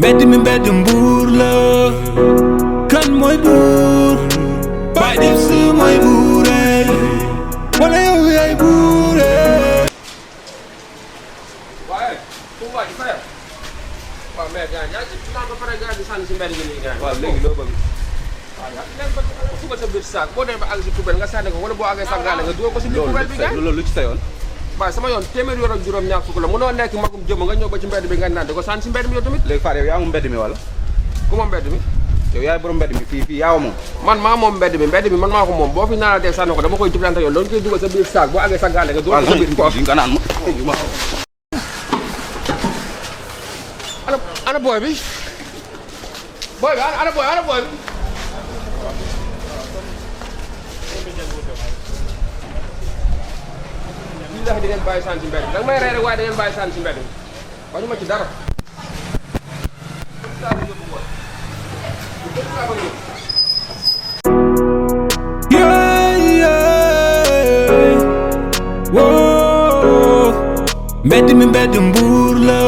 mbedd mi mbedd buur la kan mooy buur bay def si mooy buure wala yow yaay buure. waaye fu mu waaj fayal waaw mais gars yaa ngi ci naan ba pare gars di sànni si mbedd gi nii gars. waaw léegi loo bëgg. waaw yaa ngi ba suba sa biir saak boo demee ba àgg si poubelle nga sànni ko wala boo àggee sax gaale nga dugal ko si biir poubelle bi gars. loolu lu ci sa yoon. waaw sama yoon téeméer yor ak juróom ñaar fukk la mënoo nekk magum jëm nga ñëw ba ci mbedd bi nga naan di ko sànni si mbedd mi yow tamit. léegi Fane yow yaa moom mbedd mi wala. ku moom mbedd mi. yow yaay borom mbedd mi fii yaa moom. man maa moom mbedd mi man maa ko moom boo fi naanal dee sànni ko dama koy jëflante yow doon koy dugal sa biir saak boo àggee sa gaale nga dugal ko sa biir poche nga naan ma. ana booy bi ana booy bi ndax di ngeen bàyyi sànni si mbedd danga may reere waaye da ngeen bàyyi sànni si mbedd bañu ma ci dara. mbedd mi mbedd buur la